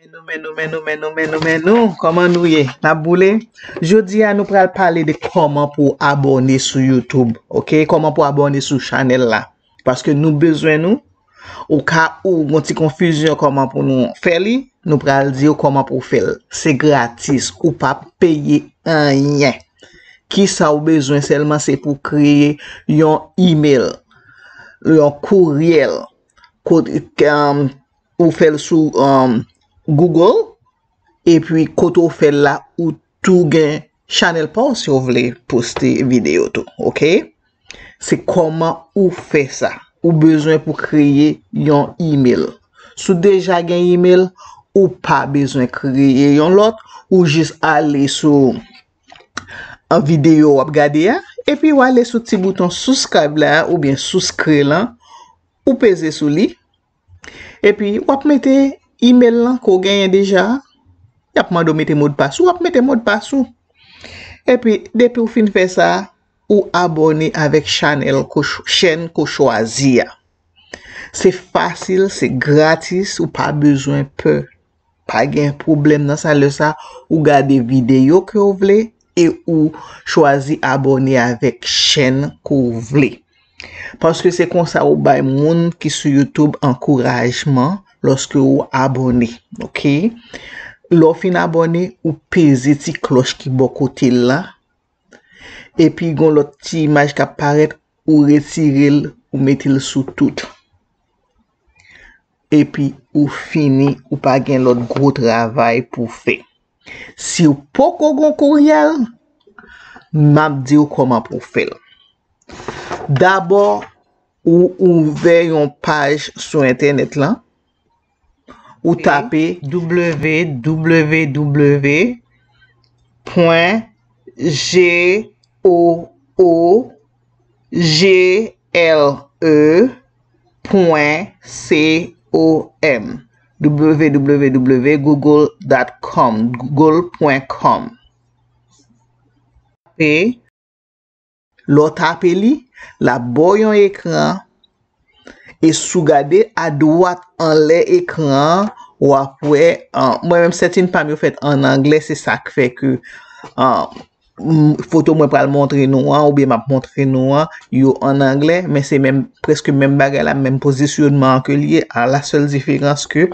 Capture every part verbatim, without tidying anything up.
Nou men nou men nou men nou men nou men nou, kòman nou ye? N ap boule? Jodi a nou pral pale de kòman pou w abòne sou YouTube, ok? Kòman pou w abòne sou chanèl la. Paske nou bezwen nou. Ou ka ou gon ti konfizyon kòman pou nou fè li, nou pral di w kòman pou w fè l. Se gratis, ou p ap peye anyen. Kisa w bezwen sèlman se pou w kreye yon email, yon kouryèl, kote, um, ou fè l sou, um, Google, epi kote w fè l la, ou tou gen chanèl pa w si w vle poste videyo tou, ok? Se kòman ou fè sa. Ou bezwen pou kreye yon email. Si w deja gen email, ou pa bezwen kreye yon lòt, ou jis ale sou an videyo w ap gade a, epi w ale sou ti bouton subscribe la oubyen souskrè lan, ou peze sou li, epi w ap mete email lan ke w genyen deja a. Y ap mande w mete modpas ou, w ap mete modpas ou. Epi, depi w fin fè sa, ou abòne avèk chanèl ke w ch-, chèn ke w chwazi a. Se fasil, se gratis, ou pa bezwen pè. Pa gen pwoblèm nan sa, lè sa, ou gade videyo ke w vle e ou chwazi abòne avèk chèn ke w vle. Paske se konsa ou bay moun ki sou YouTube ankourajman lòske ou abòne, ok? Lè w fin abòne, ou peze ti klòch ki bò kote l la, epi gon lòt ti imaj k ap parèt, ou retire l, ou mete l sou tout. Epi ou fini, ou pa gen lòt gwo travay pou fè. Si w poko gon kouryèl, m ap di w kòman pou w fè l. Dabò, ou ouvè yon paj sou entènèt lan, ou tape w w w pwen g o o g l e pwen c o m, w w w google dot com, google pwen com. Tape, lè w tape li, l ap ba w yon ekran, e si w gade adwat anlè ekran an, w ap wè, an, mwen menm setting pa m yo fèt ann anglè, se sa k fè ke, an, m, foto mwen pral montre nou an, oubyen m ap montre nou an, yo ann anglè, men se menm, prèske menm bagay la, menm pozisyonman an ke li ye, a la sèl diferans ke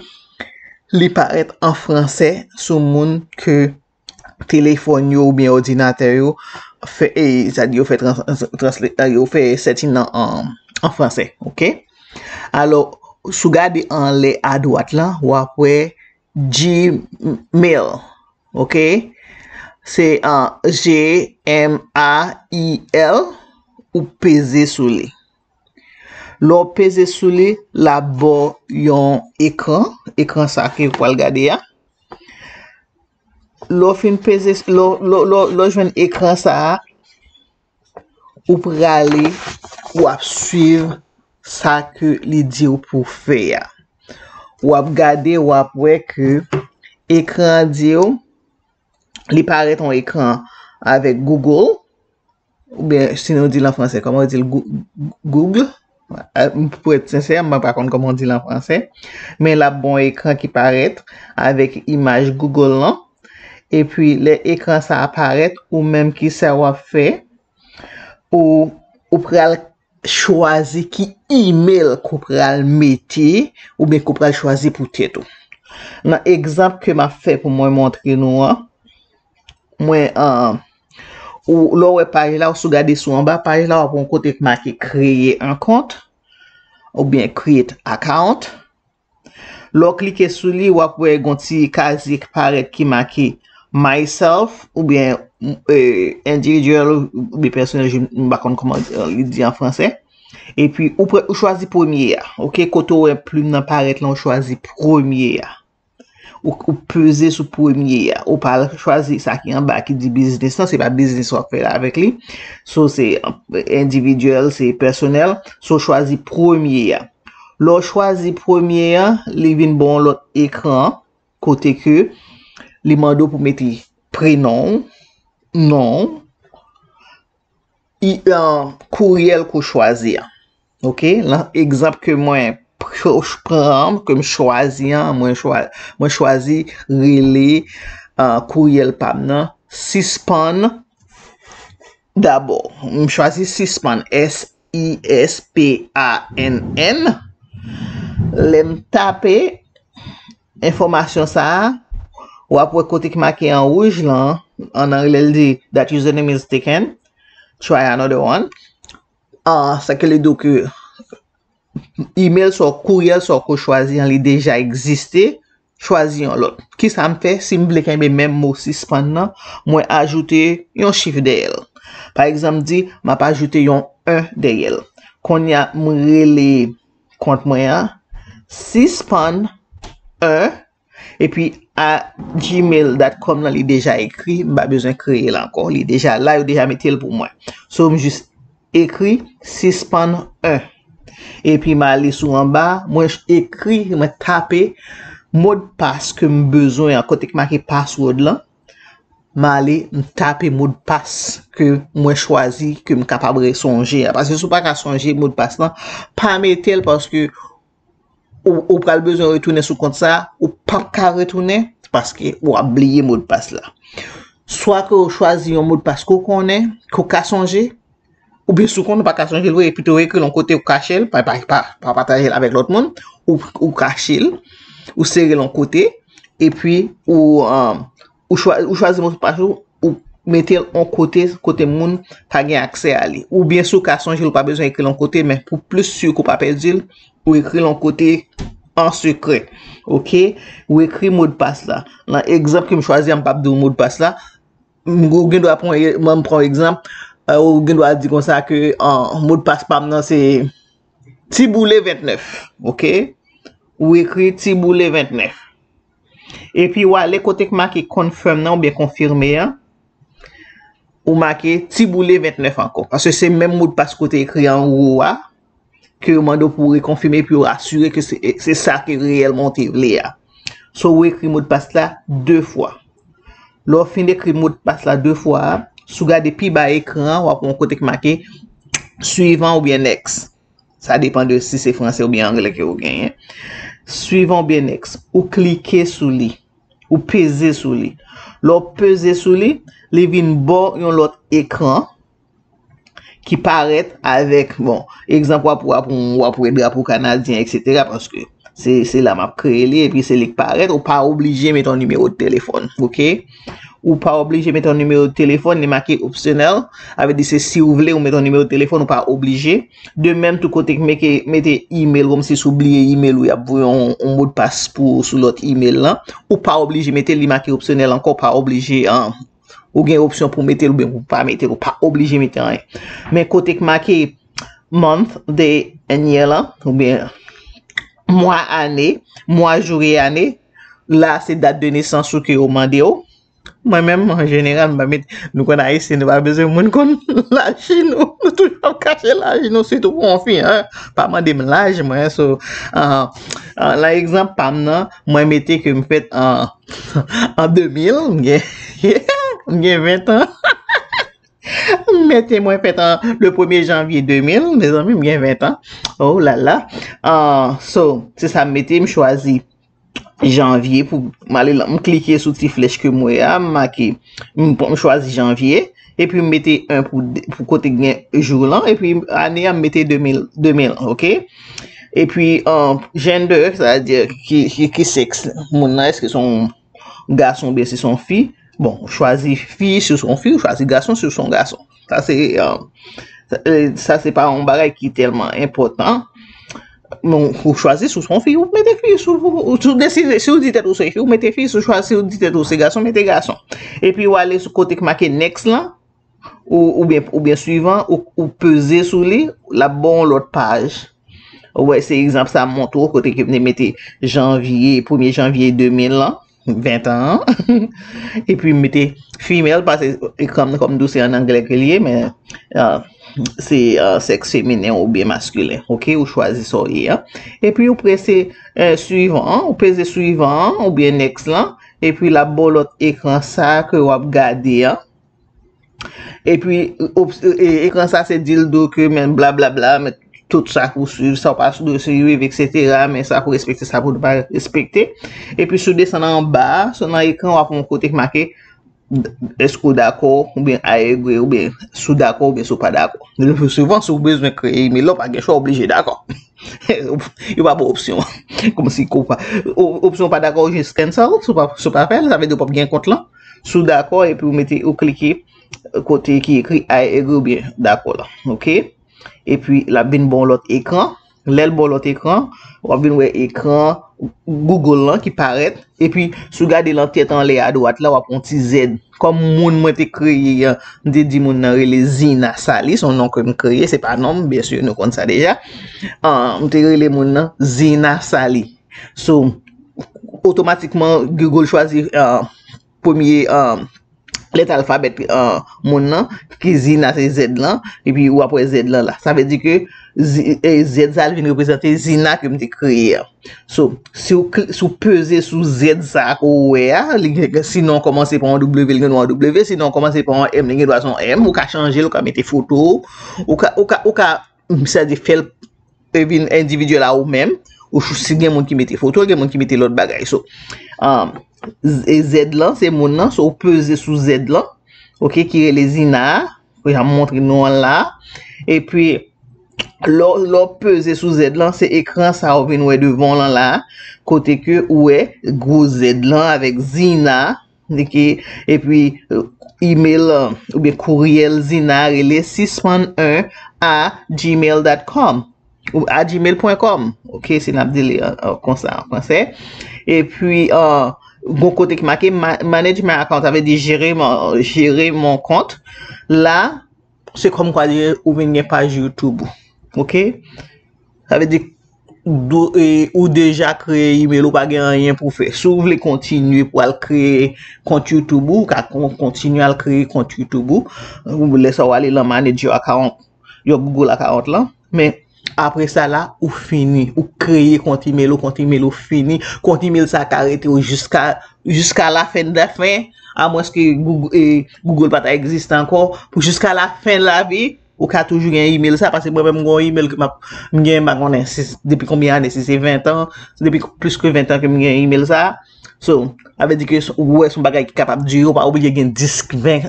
li parèt an fransè sou moun ke telefòn yo oubyen òdinatè yo fè, e, sa di yo fè trans-, transle-, yo fè setting nan an, an fransè, ok? Alò, si w gade anlè adwat lan, w ap wè Gmail, ok? Se, an, G M A I L, ou peze sou li. Lè w peze sou li, l ap ba w yon ekran, ekran sa ke w pral gade a. Lè w fin peze, lè w, lè w, lè w, lè w jwenn ekran sa a, ou prale, w ap swiv sa ke li di w pou fè a. W ap gade, w ap wè ke ekran an di w, li parèt yon ekran avèk Google, oubyen si nou di l an fransè, kòman yo di l, Gou-, Google? Eh, pou èt sensè, mwen pa konn kòman yo di l an fransè. Men l ap ba w ekran ki parèt avèk imaj Google lan. Epi, lè ekran sa a parèt, ou menm kisa w ap fè? Ou, ou pral chwazi ki email ke w pral mete, oubyen ke w pral chwazi pou tèt ou. Nan egzanp ke m ap fè pou mwen montre nou an, mwen, an, ou, lè w wè paj la, ou si w gade sou anba paj la, w ap wè yon kote k make kreye yon kont, oubyen create account. Lè w klike sou li, w ap wè gon ti kazye k parèt ki make myself, oubyen, e, individual, oubyen personnel, je, m pa konn kòman, e, li di an fransè. Epi, ou pre-, ou chwazi premye a, ok? Kote w wè plim nan parèt lan, ou chwazi premye a. Ou, ou peze sou premye a. Ou pa al chwazi sa ki anba ki di biznis lan, se pa biznis w ap fè avèk li. So, se, e, individual, se pèsonèl. So, chwazi premye a. Lè w chwazi premye a, li vin ba w yon lòt ekran, kote ke li mande w pou mete prenon w, non w, i, an, kouryèl ke w chwazi a. Ok? Lan egzanp ke mwen, pr- pran, ke m chwazi an, mwen chwa, mwen chwazi rele uh, kouryèl pa m nan sispann dabò. M chwazi sispann, S I S P A N N. Lè m tape enfòmasyon sa a, w ap wè kote ki make an wouj lan, an anglè l di that username is taken, try another one. Ah, sa ke li di w ke email sa w, kouryèl sa w ke w chwazi an, li deja egziste, chwazi yon lòt. Kisa m fè? Si m vle kenbe menm mo sispann nan, mwen ajoute yon chif dèyè l. Pa egzanp, di, m ap ajoute yon en dèyè l. Kounye a, m rele kont mwen an, sispann en, epi a gmail dot com nan, li deja ekri, m pa bezwen kreye l ankò. Li deja la, yo deja mete l pou mwen. So, m jis ekri sispann en. Epi m ale sou anba, mwen ekri, mwen tape modpas ke m bezwen an, kote k make password lan. M ale, m tape modpas ke mwen chwazi, ke m kapab resonje a. Paske si w pa ka sonje modpas lan, pa mete l, paske ou, ou pral bezwen retounen sou kont sa, ou p ap ka retounen, paske w ap bliye modpas la. Swa ke w chwazi yon modpas ke w konnen, ke w ka sonje, oubyen si w konnen w pa ka sonje l vre, epi tou ekri l yon kote, ou kache l, pa, pa, pa, pa pataje l avèk lòt moun, ou, ou kache l, ou sere l yon kote, epi ou, um, ou, chwa, ou chwazi modpas ou, ou mete l yon kote, kote moun pa gen aksè a li. Oubyen si w ka sonje l, ou pa bezwen ekri l yon kote, men pou plis si ke w pa pèdi l, ou ekri l yon kote an sekrè. Oke? Ou ekri modpas la. Nan egzanp ke m chwazi a, m p ap di w modpas la, m, ou gen dwa pran, mwen m pran egzanp, euh, ou gen dwa di konsa ke, euh, modpas pa m nan se Tiboule vennèf, oke? Ou ekri Tiboule vennèf. Epi w ale kote k make confirm nan oubyen konfime an, ou make Tiboule vennèf ankò. Paske se menm modpas ke w te ekri anwo a, ke yo mande w pou w rekonfime, epi yo asire ke se, se sa ke reyèlman w te vle a. So, ou ekri modpas la de fwa. Lè w fin ekri modpas la de fwa a, si w gade pi ba ekran an, w ap wè yon kote k make suivant oubyen next. Sa depann de si se franse oubyen anglè ke w genyen. Suivant oubyen next. Ou klike sou li. Ou peze sou li. Lè w peze sou li, li vin ba w yon lòt ekran ki parèt avèk, bon, egzanp, w ap, w ap, w ap wè drapo kanadyen, etsetera, paske se, se la m ap kreye li, epi se li k parèt, ou pa oblije mete yon nimewo de telefòn, oke? Ou pa oblije mete yon nimewo de telefòn, li make opsyonèl, sa vle di se si w vle, ou mete yon nimewo de telefòn, ou pa oblije. De menm tou kote k mete, mete email, kòmsi si w bliye email ou, y ap voye yon, yon modpas pou, sou lòt email lan, ou pa oblije mete, li make opsyonèl ankò, ou pa oblije, an, ou gen opsyon pou mete l oubyen pou pa mete l, ou pa oblije mete anyen. Men kote k make month, day and year lan, oubyen mwa, ane, mwa, jou e ane, la se dat de nesans ou ke yo mande w. Mwen menm, an jeneral, m pa met, nou konn Ayisyen, nou pa bezwen moun konn laj nou. Nou toujou ap kache laj nou, sitou pou yon fi, en. Pa mande m laj mwen, so, an, an, la egzanp pa m nan, mwen mete ke m fèt an, an de mil, m gen, m gen ven tan. M mete mwen fèt an le premye janvye de mil, mezanmi, m gen ven tan. Oh la la. Ah, so, se sa m mete, m chwazi janvye pou m ale la. M klike sou ti flèch ke m wè a, m make, m, m chwazi janvye, epi m mete en pou, pou kote k gen jou lan, epi ane a, m mete de mil, de mil, oke? Epi, ah, gender, sa vle di ki, ki, ki sèks moun nan, èske se yon gason oubyen si se yon fi. Bon, ou chwazi fi si se yon fi, ou chwazi gason si se yon gason. Sa se, euh, sa, euh, sa se pa yon bagay ki tèlman enpòtan. Bon, ou chwazi si se yon fi, ou mete fi, si w, si w deside, si w di tèt ou se fi, ou mete fi, si w chwazi, si w di tèt ou se gason, mete gason. Epi w ale sou kote k make next lan, ou, oubyen, oubyen suivant, ou, ou peze sou li, l ap ba w yon lòt paj. Ou wè, se egzanp sa m montre w, kote ke m te mete janvye, premye janvye de mil lan, ven tan an. Epi m mete female, paske ekran m nan, kòm m di w, se an anglè ke l ye, men, ah, se, ah, sèks feminen oubyen maskilen, oke? Ou chwazi sa w ye an. Epi ou prese, eh, suivant an, ou peze suivant an, oubyen next lan, epi l ap ba w lòt ekran sa ke w ap gade an. Epi, op-, e, ekran sa se di l di w ke men blablabla, men tout sa pou w swiv, sa w pa dwe swiv, etsetera. Men sa pou respekte, sa pou w pa respekte. Epi si w desann anba a, sou nan ekran, w ap wè yon kote ki make èske w dakò, oubyen I agree, oubyen si w dakò, oubyen si w pa dakò. Le pli souvan, si w bezwen kreye email la, w pa gen chwa, w oblije dakò. Yo pa ba w opsyon. Kòmsi kou pa. O- Opsyon pa dakò, ou jis cancel, si w pa, si w pa fè l, sa vle di w p ap gen kont lan. Si w dakò, epi w mete, ou klike kote ki ekri I agree oubyen dakò la. Oke? Epi, l ap vin ba w lòt ekran. Lè l ba w lòt ekran, w ap vin wè ekran Google lan ki parèt. Epi, si w gade lan tèt anlè adwat la, w ap wè yon ti Z. Kòm moun mwen te kreye an, m te di moun nan rele Zina Sali, se yon non ke m kreye, se pa non m, byen si nou konn sa deja. Ah, m te rele moun nan Zina Sali. So, otomatikman, Google chwazi ah, premye ah, lèt alfabèt ah, moun nan, ki Zina se Z lan, epi w ap wè Z lan la. Sa vle di ke Z, eh, Z sa l vin reprezante Zina ke m te kreye an. So, si w, kli- si w peze sou Z sa a ke w wè a, li gen- sinon w kòmanse pa yon W, li gen yon W, sinon w kòmanse pa yon M, li gen dwa se yon M, ou ka chanje l, ou ka mete foto, ou ka, ou ka, ou ka, sa di fè l e vin endividyèl a ou menm, ou ch- si gen moun ki mete foto, gen moun ki mete lòt bagay. So, um, Z- Z lan, se moun nan, so w peze sou Z lan, oke, ki rele Zina a, jan m montre nou an la. Epi, lè w- lè w peze sou Z lan, se ekran sa ou vin wè devan w lan la, kote ke ou wè gwo Z lan avèk Zina, oke, epi, euh, email lan, oubyen kouryèl Zina rele sispann en a gmail dot com. Ou a gmail pwen kòm. Oke, si n ap di li an, an, konsa an fransè. Epi, euh, gon kote ki make ma- manage my account, sa vle di jere mon, jere mon kont. La, se kòm kwa di ou vin gen paj YouTube ou. Oke? Sa vle di, dou- e, ou deja kreye email, ou pa gen anyen pou fè. Si w vle kontinye pou al kreye kont YouTube ou, ou ka kon- kontinye al kreye kont YouTube ou. Ou lè sa w ale lan manage your account, your Google account lan. Men apre sa la, ou fini. Ou kreye kont email ou, kont email ou fini. Kont email sa ka rete w jiska, jiska la fen dè fen. Amwenske Google, e, Google pa ta egziste ankò. Pou jiska la fen lavi, ou ka toujou gen email sa, paske mwen menm, m gen yon email ke m ap, m gen, m pa konnen si, depi konbyen ane, si se ven tan, depi plis ke ven tan ke m gen email sa. So, sa vle di ke s- ou wè se yon bagay ki kapab dire, ou pa oblije gen dis, ven,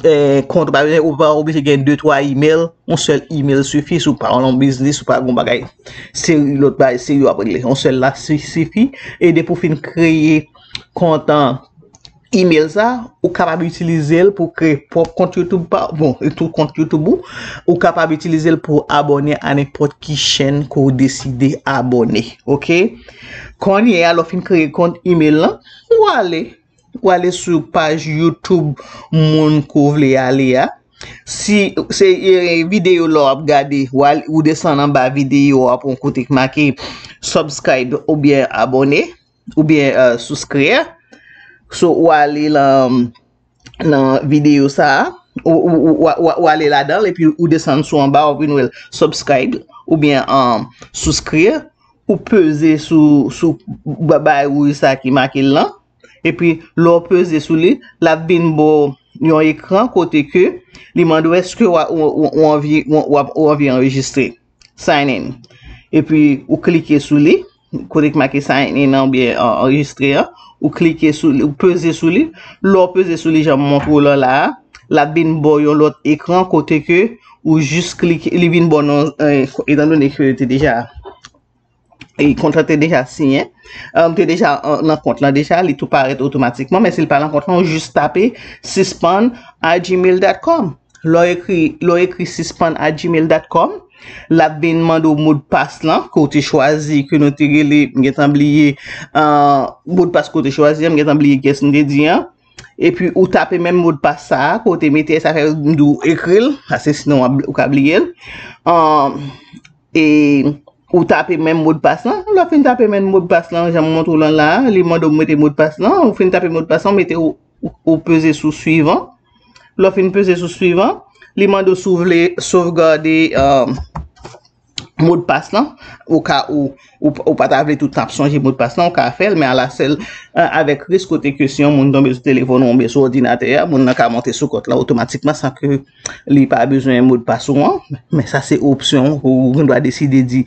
eh, kont, ou pa, ou pa oblije gen de, twa email, yon sèl email sifi, si w pa yon biznis, ou pa yon bagay seri, lòt bagay seri w ap regle. Yon sèl la si- sifi, e depi w fin kreye kont an, email sa, ou kapab itilize l pou kreye pwòp kont YouTube pa, bon, e tou kont YouTube ou, ou kapab itilize l pou abòne a nenpòt ki chèn ke w deside abòne, oke? Kounye a, lè w fin kreye kont email lan, ou ale, ou ale sou paj YouTube moun ke w vle ale a. Si se, e, videyo la w ap gade, ou al- ou desann anba videyo a pou yon kote ki make subscribe oubyen abòne, oubyen, euh, souscrire. So, ou ale lan, nan videyo sa a, ou, ou, ou, ou, ou ale ladan l, epi ou desann sou anba, ou vin wè l subscribe, oubyen, um, souscrire, ou peze sou, sou ba- bagay wouj sa ki make l lan, epi lè w peze sou li, l ap vin ba w yon ekran kote ke li mande w èske w a- ou, ou, ou anvi, ou, ou ap- ou anvi anrejistre. Sign in. Epi ou klike sou li, kote ki make sign in an oubyen an- anrejistre an, ou klike sou li, ou peze sou li. Lè w peze sou li, jan m montre w lan la a, l ap vin ba w yon lòt ekran kote ke ou jis klike, li vin ba w non, eh, etandone ke te deja, e kont lan te deja siyen, eh, te deja, eh, lan kont lan deja, li tou parèt otomatikman, men si l pa lan kont lan, ou jis tape sispann a gmail dot com. Lè w ekri, lè w ekri sispann a gmail dot com, l ap vin mande w modpas lan, ke w te chwazi, ke nou te rele, m gentan bliye, ah, modpas ke w te chwazi an, m gentan bliye kiyès m te di an. Epi ou tape menm modpas sa a, ke w te mete, sa fè m di w ekri l, paske sinon w ap- ou ka bliye l. Ah, e ou tape menm modpas lan. Lè w fin tape menm modpas lan, jan m montre w lan la a, li mande w mete modpas lan. Ou fin tape modpas lan, ou mete ou, ou, ou peze sou swivan. Lè w fin peze sou swivan, li mande w si w vle sovgade, um, modpas lan, ou ka ou ou, ou pa ta vle tout tan ap sonje modpas lan, ou ka fè l, men alasèl, avèk risk kote ke si yon moun tonbe sou telefòn ou oubyen sou òdinatè a, moun nan ka monte sou kont lan otomatikman san ke li pa bezwen modpas ou an. Men sa se opsyon ou, ou gen dwa deside di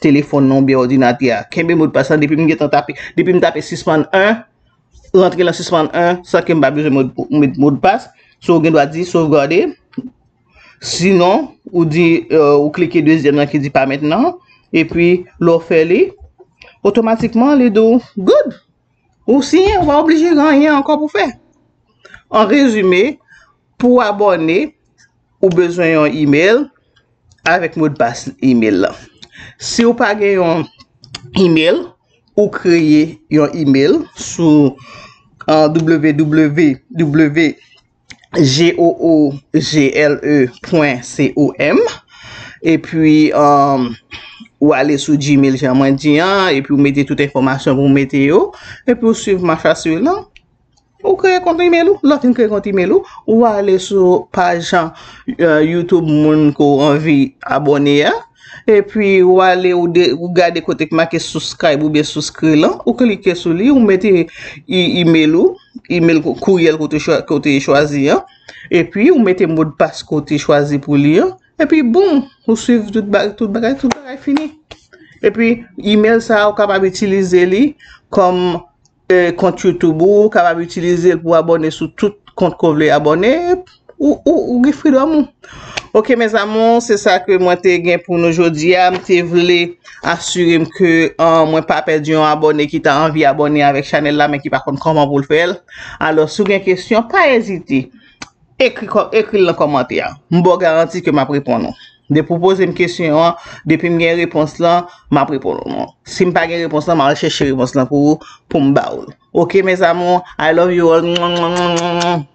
telefòn nan oubyen òdinatè a kenbe modpas lan depi m gentan tape, depi m tape sispann en, rantre lan sispann en san ke m pa bezwen met modpas. So ou gen dwa di sovgade. Sinon ou di ou klike dezyèm nan ki di pa mentnan, epi lè w fè li, otomatikman li di w good. Ou siyen, ou pa oblije gen anyen ankò pou fè. An rezime, pou abòne ou bezwen yon email avèk modpas email lan. Si ou pa gen yon email, ou kreye yon email sou www google pwen com, epi ou ale sou Gmail jan mwen di an, epi ou mete tout enfòmasyon pou mete yo, epi ou swiv mach a swiv lan. Ou kreye kont email ou, lè w fin kreye kont email ou, ou ale sou paj YouTube moun ke w anvi abòne a, epi ou ale ou gade kote k make subscribe oubyen souscrit lan, ou klike sou li, ou mete email ou, email kouryèl ke w te chwazi an, epi ou mete modpas ke w te chwazi pou li an, epi boum, ou swiv tout bagay, tout bagay, tout bagay fini. Epi email sa a ou kapab itilize li kòm kont YouTube ou, ou kapab itilize l pou abòne sou tout kont ke w vle abòne. Ou, ou, ou gen freedom ou. Ok mes amours, se sa ke mwen te gen pou nou jodi a. M te vle asire m ke mwen pa pèdi yon abòne ki ta anvi abòne avèk chanèl la men ki pa konn kòman pou l fè l. Alò si w gen kesyon, pa ezite. Ekri, ekri l nan kòmantè a. M ba w garanti ke m ap reponn ou. Depi w poze m kesyon an, depi m gen repons lan, m ap reponn ou. Si m pa gen repons lan, m al chèche repons lan pou ou, pou m ba ou l. Ok mes amours, I love you all.